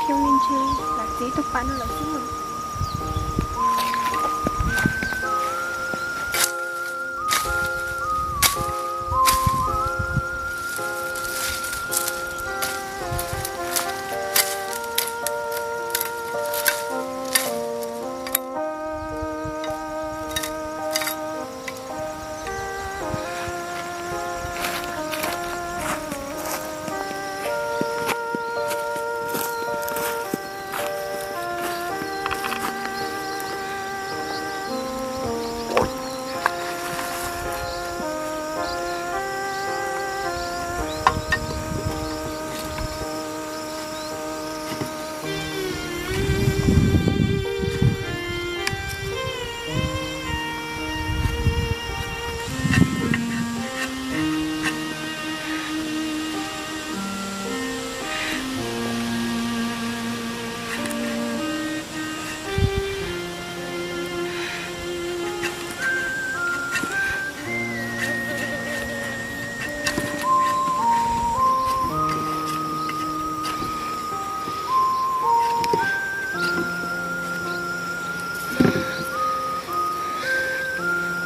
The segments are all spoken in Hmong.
Pheej li ntshe lam txiv tus pas no lawm xwb.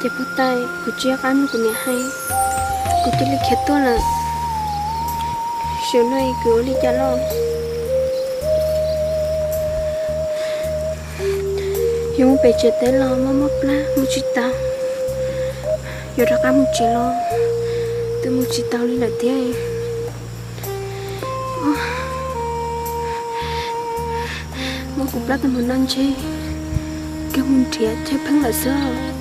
Ces puag ta kuv tsis nco qab mloog kuv niam hais, kuv cia li khiav tuaj lawm. Xyov no kuv ua li cas los. Yuav mus pem tsev teb los mob mob plab mus tsis tau, yuav rov qab mus tsev los twb mus tsis tau li lawm thiab. Muab kuv plab tau mus no ntshe kawg mus nrhiav chaw pheej lawm xwb.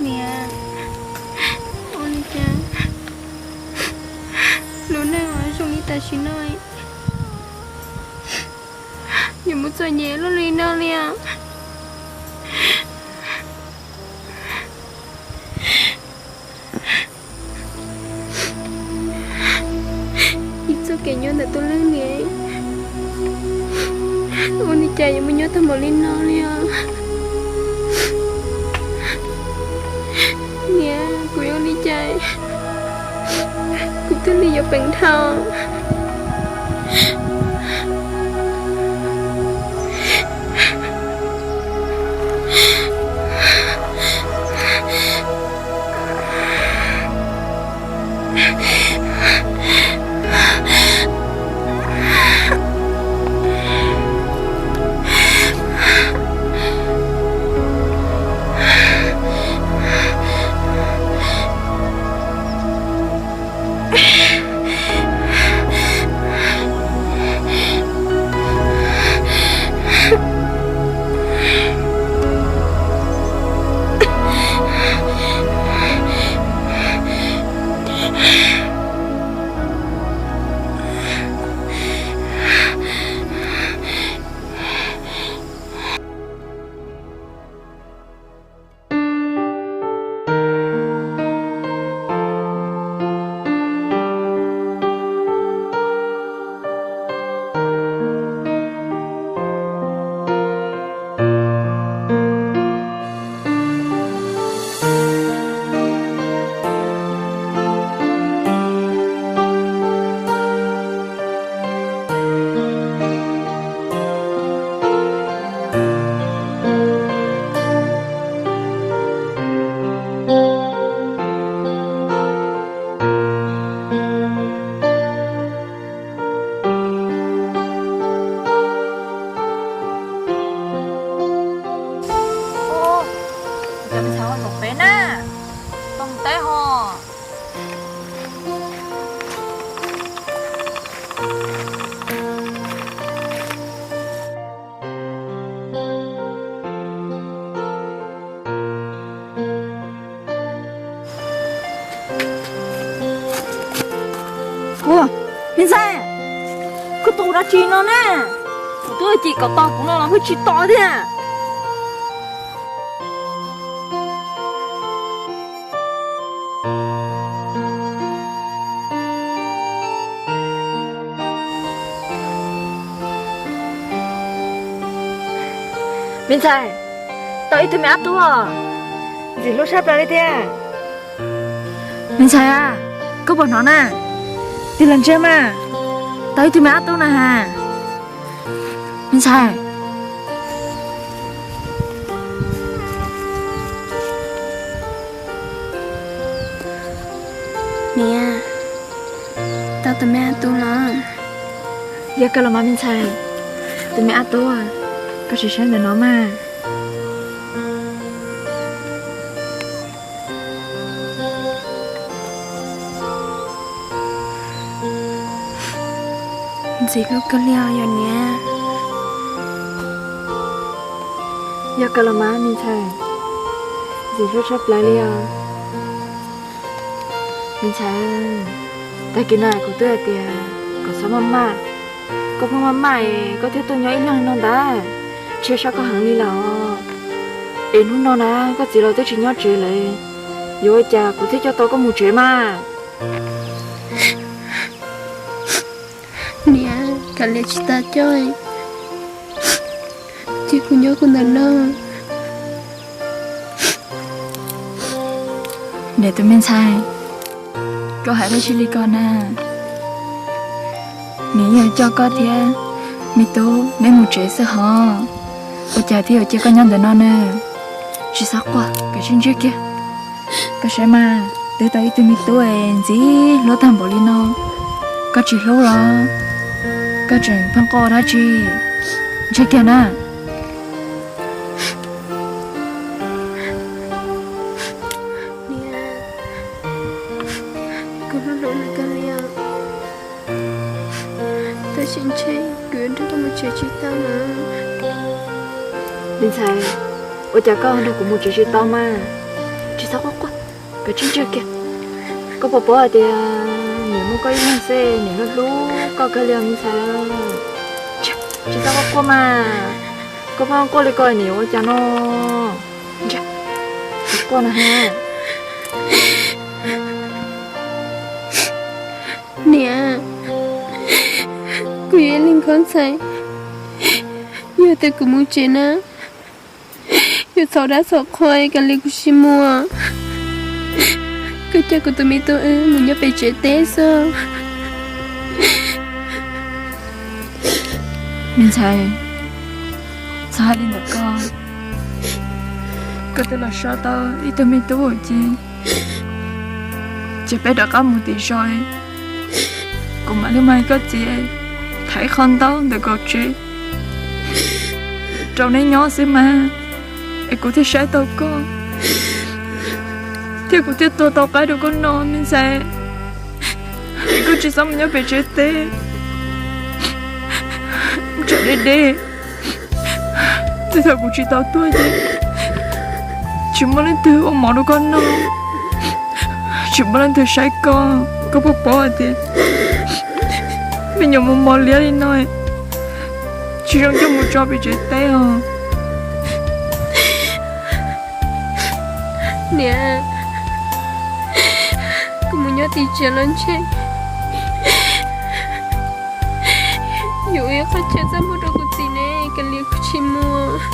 Niam, ua li cas lub neej zoo li tam sim no yuav mus txom nyem luaj li no li os? Ib txoj kev nyob ntawm tus leej niam, ua li cas yuav mus nyob tag npaum li no li os? Niam, kuv yuav ua li cas kuv thiaj li yuav peem dhau? Ua, me ntxhais, koj tua dab tsi no na? Kuv twb cim kom tos kuv no los koj tsis tos thiab. Me ntxhais, tau ib tug me ab tub os, ntxim hlub tshaj plaws li thiab. Me ntxhais a, koj puas hnov na? Tig los ntsia mas, tau ib tug me ab tub na has. Me ntxhais. Niam, tau tus me ab tub los? Yog kawg los mas me ntxhais, tus me ab tub, koj sim saib ntawm no mas. Ntxim hlub kawg li os yom niam. Yog kawg los mas me ntxhais, ntxim hlub tshaj plaws li os. Me ntxhais, tag kis no kuv twb hais tias kom txhob maj maj, koj pheej maj maj es koj thiaj tuaj nyob ib leeg no ntag, ntshe sab koj heev li lawm. Es hnub no na koj txiv los twb tsis nyob tsev lawm, yuav ua cas kuv thiaj coj tau koj mus tsev mas. Niam, kav liam tsis tas coj, cia kuv nyob kuv ntawm no. Niam tus me ntxhais, koj hais dab tsi li ko na? Nws yeej coj koj thiab me tub neb mus tsev xwb hos, ua cas thiaj yuav cia koj nyob ntawm no na? Tsis txhob quaj, kav tsij ntsiag kiag. Koj saib mas, twb tau ib tug me tub es ntxim hlub tag npaum li no, koj tsis hlub los? Koj tseem pheej quaj dab tsi? Ntsiag kiag na. Niam, kuv hlub hlub nws kawg li os. Tab sis ntshe kuv yuav nrog koj mus tsev tsis tau lawm. Me ntxhais, ua cas koj nrog kuv mus tsev tsis tau mas? Tsis txhob quaj quaj, kav tsij ntsiag kiag. Koj puas paub hais tias niam muaj koj ib leeg xwb, niam hlub hlub koj kawg li os me ntxhais. Tsis txhob quaj quaj mas, koj pheej quaj li ko niam yuav ua cas no? Ntsiag, tsis quaj no ha. Niam, kuv yog ib leeg nkauj ntxhais, yog tias kuv mus tsev na, yuav txhaum dab txhaum qhua, kav liam kuv tsis mus. Koj coj kuv tus me tub wb mus nyob pem tsev teb xwb. Me ntxhais, txhob hais li ntawm koj. Koj twb los so tau ib tug me tub ces, ces peb rov qab mus tim zos, kuv mam li mag koj txiv thaiv qhov ntaub ntawm kaum tsev rau neb nyob xwb mas, es kuv thiaj saib tau koj, thiab kuv thiaj tua tau qaib rau koj noj me ntxhais. Es koj tsis txhob mus nyob pem tsev teb, tsam deb deb, tej thaum kuv tsis tau tuaj ces tsis muaj leej twg ua mov rau koj noj, tsis muaj leej twg saib koj. Koj puas paub hais tias me nyuam mos mos liab li no tsis zoo coj mus tso pem tsev teb os. Niam, kuv mus nyob tim tsev los ntshe yuav ua ib qho chaw txaj muag rau kuv txiv ne, kav liam kuv tsis mus.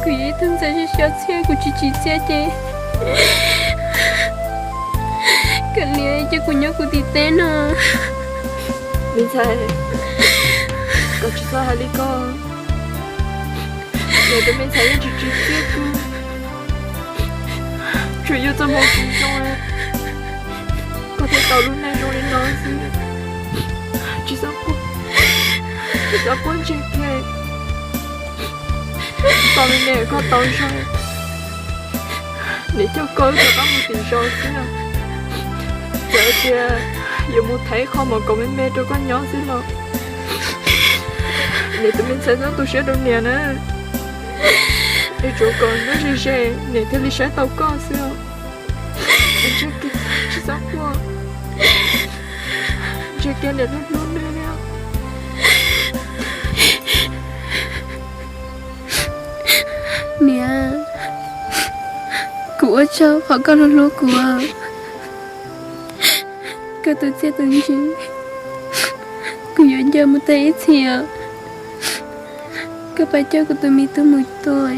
Kuv yog ib tug ntxhais xyov txhiaj, kuv tsis tsim txiaj ces kav liam cia kuv nyob kuv tim teb no. Me ntxhais, koj tsis txhob hais li ko. Niam tus me ntxhais yeej tsis tsim txiaj koj, tsuas yog txoj hmoo tsis zoo, koj thiaj tau lub neej zoo li no xwb. Tsis txhob quaj, tsis txhob quaj ntseg kiag. Tau li ne koj tau zoo, niam coj koj rov qab mus tim zos xwb. Txawm tias Yuav mus thaiv qho mov kom me me rau koj nyob xwb los niam tus me ntxhais txhob tu siab rau niam na. Es tsuav kom nyob ze ze niam thiaj li saib tau koj xwb. Tsis txhob quaj, ntshe kiag niam hlub hlub nws li. Niam, kuv ua tsaug qhov koj hlub hlub kuv. Koj tus txiaj tus ntsig, kuv yuav nco mus tag ib txhis os. Koj pab coj kuv tus me tub mus tua.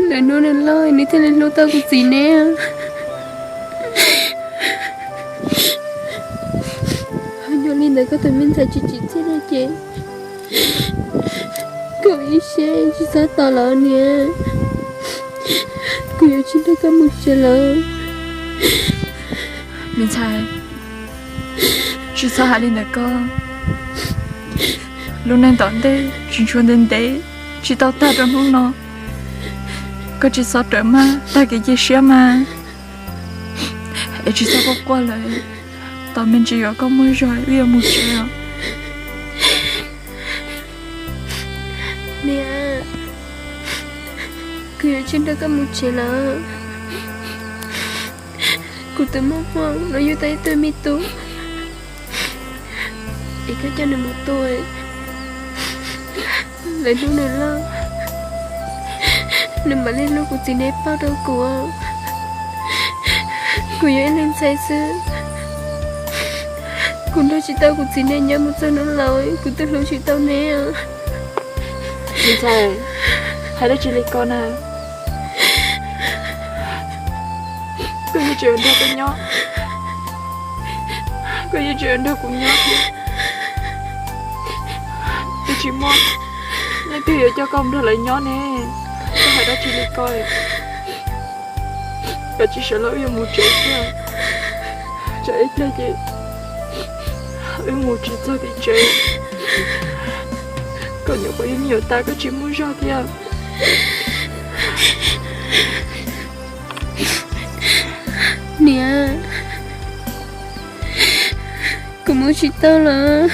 Lwm hnub nws loj nws thiaj li hlub tau kuv txiv neb. Yog li ntawd koj tus me ntxhais tsis tsim txiaj no ces koj ua ib siab tsis txhob tos lawm niam. Kuv yuav tsis nrog koj mus tsev lawm. Me ntxhais, tsis txhob hais li ntawd koj. Lub neej tom ntej tsis ntshua ntev ntev, tsis tau tag rau hnub no. Koj tsis txhob rawm maj tag kev cia siab mas, es tsis txhob quaj quaj lawm. Tos me ntsis kom koj muaj zog wb yuav mus tsev os. Niam, kuv yuav tsis nrog koj mus tsev lawm. Kuv tus muaj muaj los yug tau ib tug me tub, es koj coj nws mus tua, lwm hnub nws loj nws mam li hlub kuv txiv neb pauj rau kuv. Kuv yog ib leeg ntxhais xwb, kuv nrog tsis tau kuv txiv neb nyob mus txog hnub laus, kuv twb hlub tsis tau neb. Me ntxhais, hais dab tsi li ko na? Koj yuav tsum nrog kuv nyob, koj yuav tsum nrog kuv nyob thiab. Twb tsis muaj leej twg yuav coj koj nrog lawv nyob ne. Koj hais dab tsi li ko? Koj tsis sawv los wb yuav mus tsev xwb. Tsam ib pliag ces wb mus tsis txog tim tsev, koj nyuam qhuav yuav me nyuam tas koj tsis muaj zog thiab. Niam, kuv mus tsis tau lawm.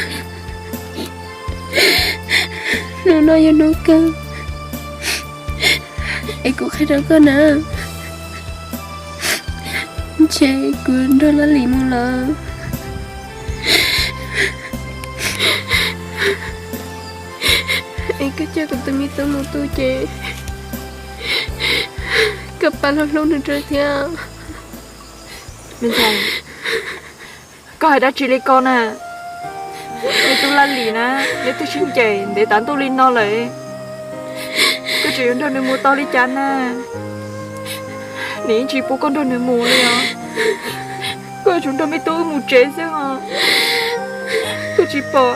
Hnub no yog hnub kawg, es kuv qhia rau koj na, ntshe kuv nrog Laj Lis mus lawm. Es koj coj kuv tus me tub mus tu ces koj pab hlub hlub nws rau thiab. Me ntxhais, koj hais dab tsi li ko na? Me tub Laj Lis na, neb twb sib ncaim ntev tas ntuj li no lawm, koj tseem yuav nrog nws mus tau li cas na? Nws yeej tsis pub koj nrog nws mus li os. Koj yuav tsum nrog me tub wb mus tsev xwb os. Koj tsis pom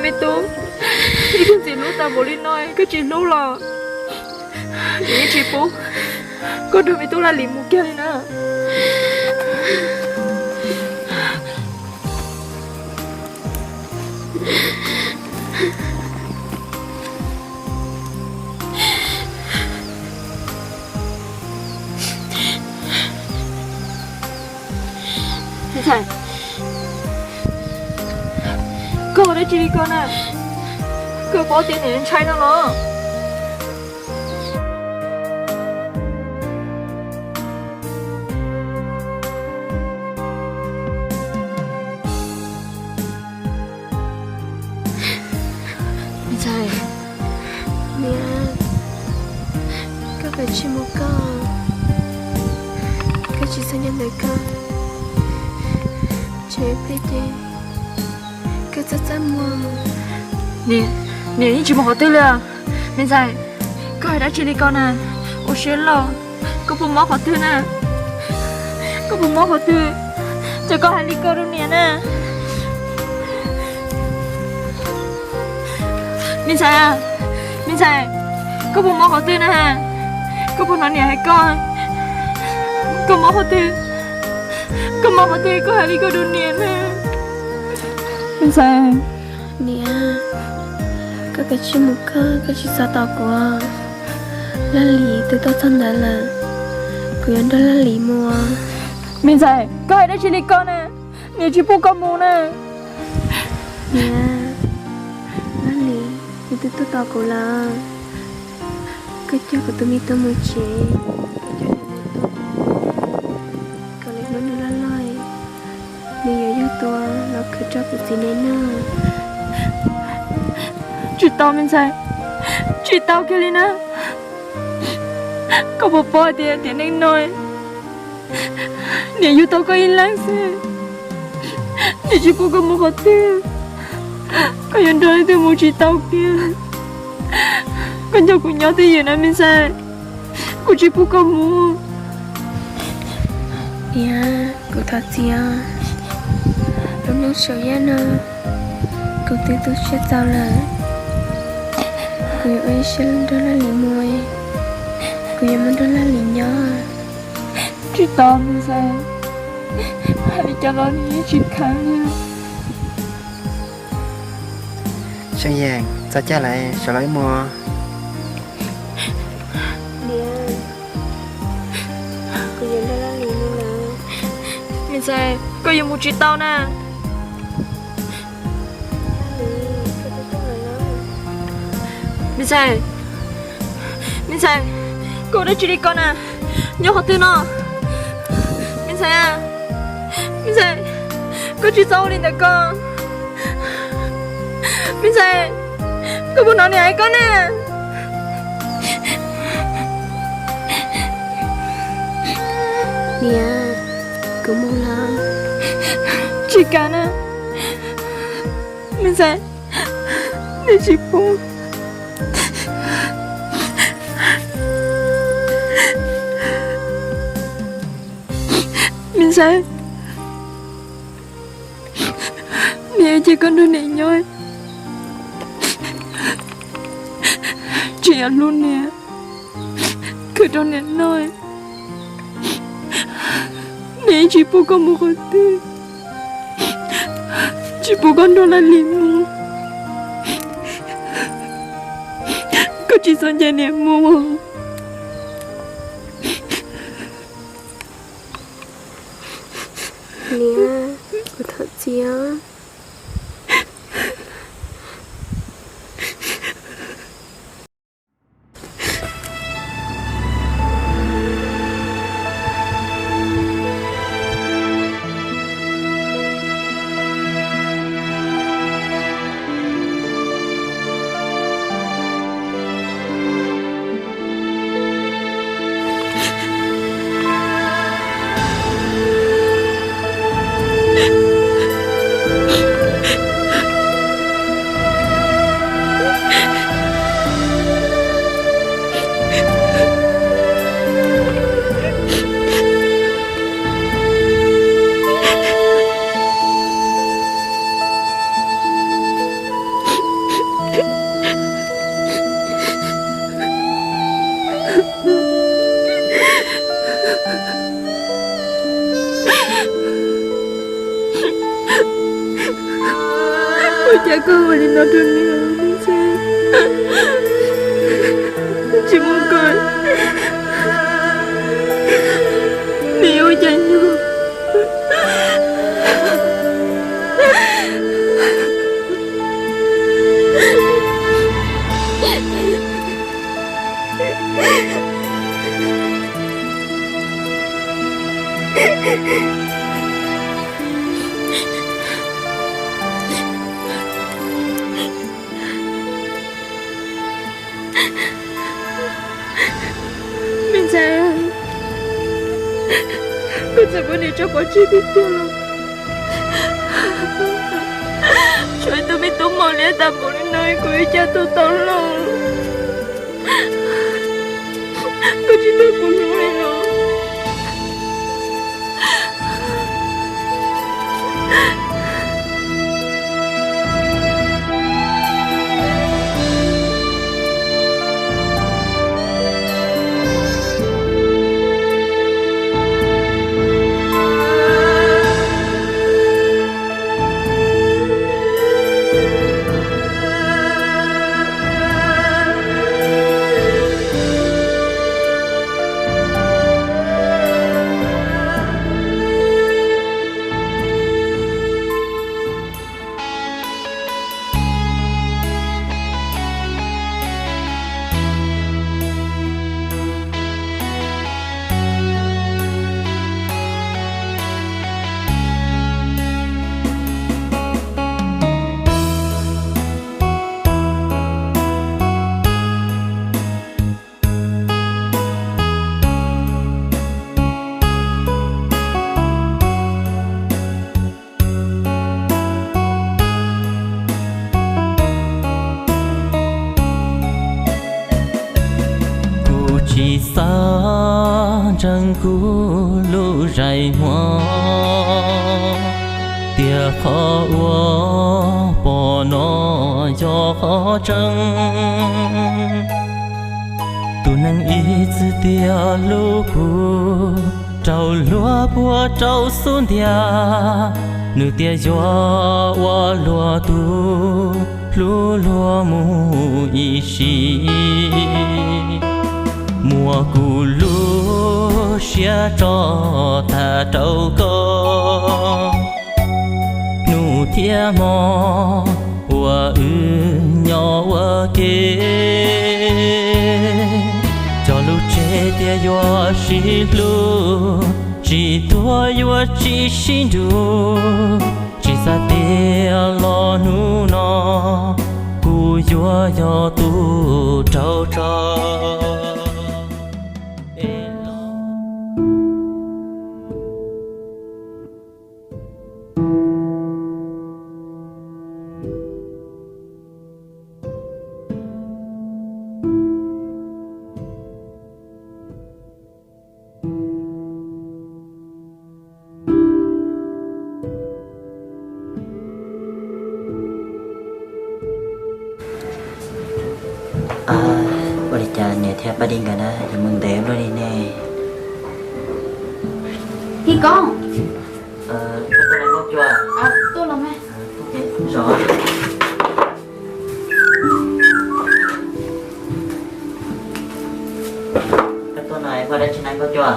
me tub ib tug ntxim hlub tas npaum li no koj tsis hlub los nws yeej tsis pub koj nrog me tub Laj Lis mus kiag li na. Me ntxhais, koj ua dab tsi li ko na? Koj paub tias niam ntshai no los? Me ntxhais, niam, koj kav tsij mus koj, koj tsis txhob nyob ntawm koj, tsam ib pliag ces koj txaj txaj muag. Niam, niam yeej tsis mus qhov twg li os. Me ntxhais, koj hais dab tsi li ko na? Ua siab loj, koj puas mob qhov twg na? Koj puas mob qhov twg? Ces koj hais li ko rau niam na. Me ntxhais, me ntxhais, koj puas mob qhov twg na? Koj puas hnov niam hais koj? Koj mob qhov twg? Koj mob qhov twg koj hais li ko rau niam na? Me ntxhais, niam, koj kav tsij mus koj, koj tsis txhob tos kuv. Laj Lis twb tuaj txog ntawd lawm, Kuv yuav nrog Laj Lis mus. Me ntxhais, koj hais dab tsi li ko na? Niam tsis pub koj mus na. Niam, Laj Lis, nws twb tuaj tos kuv lawm. Koj coj kuv tus me tub mus tsev, koj coj nws mus tsev, kom lwm hnub nws loj loj, nws yuav yog tus los khwv rau kuv txiv niam noj. Tsis tau me ntxhais, tsis tau kiag li na. Koj puas paub tias tiam neej no niam yug tau koj ib leeg xwb, niam tsis pub koj mus qhov twg. Koj yuav nrog leej twg mus tsis tau kiag. Koj nco kuv nyob twj ywm na me ntxhais, kuv tsis pub koj mus. Niam, kuv thov txim os. Lub neej saum yaj no kuv twb tu siab txaus lawm. Kuv yuav ua ib siab nrog Laj Lis mus, kuv yuav mus nrog Laj Lis nyob. Tsis tau me ntxhais, hais li cas los nws yeej tsis kheev li. Seej Yeej, txog caij lawm, sawv los wb mus. Niam, kuv yuav nrog Laj Lis mus lawm. Me ntxhais, koj yuav mus tsis tau na. Me ntxhais, me ntxhais, koj ua dab tsi li ko na? Nyob qhov twg no? Me ntxhais, me ntxhais, koj tsis txhob ua li ntawd ko. Me ntxhais, koj puas hnov niam hais koj ne? Niam, kuv mus lawm. Tsis kam na. Me ntxhais, niam tsis pub. Me ntxhais, niam cia koj nrog niam nyob, tsis yog hlub niam, khwv rau niam noj. Niam yeej tsis pub koj mus qhov twg, tsis pub koj nrog Laj Lis mus. Koj tsis txhob ncaim niam mus. Niam, kuv thov txim os. Ua cas koj ua li no rau niam, me ntxhais? Tsis muaj koj, niam yuav ua cas nyob? Me ntxhais, koj txawm muab niam tso pov tseg tiag tiag los, tshuav tus me tub mos liab tag npaum li no kuv yuav ua cas tu tau los? Koj tsis nrog kuv hlub li los? Tseeb kuv lub zais hmo, tias qhov uas pom no yog qhov tseeb. Tus neeg ib txwm tias hlub kuv, rau luag puag rau xub ntiag, nws tias yuav ua luag tug, hlub luag mus ib sim. Muab kuv lub siab tso tag rau koj, hnub thiab hmo uas wb nyob ua ke. Cog lus tseg tias yuav sib hlub, tsis tuag yuav tsis sib nrug, tsis xav tias los hnub no kuv yuav yog tus raug tso. Ua li cas niam thiab Paj Dib nkawd na yuav mus ntev luaj li ne? Yij Koob, tuaj los mas. Koj tuaj no muaj dab tsi na Nkauj Cua?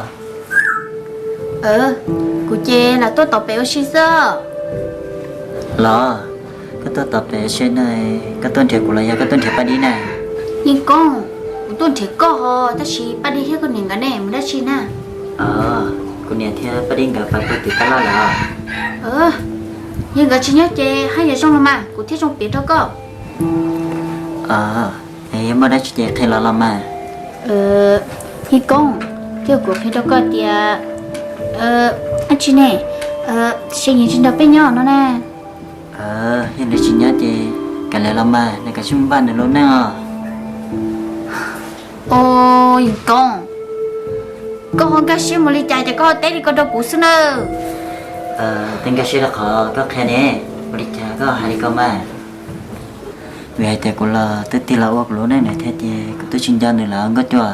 Kuv ces lam tuaj tom pem ua si xwb. Los, koj tuaj tom pem ua si na, koj tuaj nrhiav kuv los yog koj tuaj nrhiav Paj Dib na? Yij Koob, kuv tuaj nrhiav koj ho, tab sis Paj Dib thiab koj niam nkawd ne mus dab tsi na? Kuv niam thiab Paj Dib nkawd pais puag tim tab laj lawm. Yog nkawd tsis nyob ces haj yam zoo los mas, kuv thiaj zoo piav rau koj. Yog muaj dab tsi ces qhia los los mas. Yij Koob, thiab kuv qhia rau koj tias, dab tsi ne, se nyias tsis nrog peb nyob no na. Yog nws tsis nyob ces kav liam los mas, nws kav tsij mus npaj nws lub neej os. Yij Koob, koj ho nkag siab mus li cas ces koj ho teb li ko rau kuv xwb nawb. Twb nkag siab rau qhov koj qhia ne, ua li cas koj hais li ko mas? Vim hais tias kuv los twb tig los ua kuv lub neej lawm thiab ces kuv twb tsis nco nws lawm Nkauj Cua.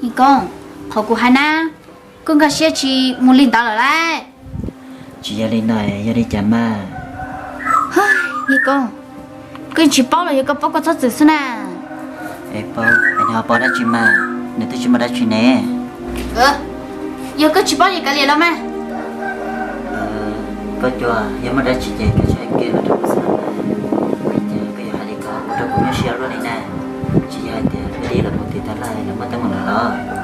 Yij Koob, qhov kuv hais na, koj nkag siab tsis mus li ntawd lawm lauj. Tsis yog li no, yog li cas mas? Yij Koob, koj tsis paub los yog koj paub koj txhob txwm xwb na. Es paub, es nws ho paub dab tsi mas, nws twb tsis muaj dab tsi ne. Yog koj tsis paub ces kav liam los mas. Nkauj Cua, yog muaj dab tsi ces koj txhob hais kiag los rau kuv xwb na. Ua li cas koj yuav hais li ko ua rau kuv nyuaj siab luaj li na? Tsis yog hais tias Paj Dib los mus tim tab laj los muaj teeb meem lawm los?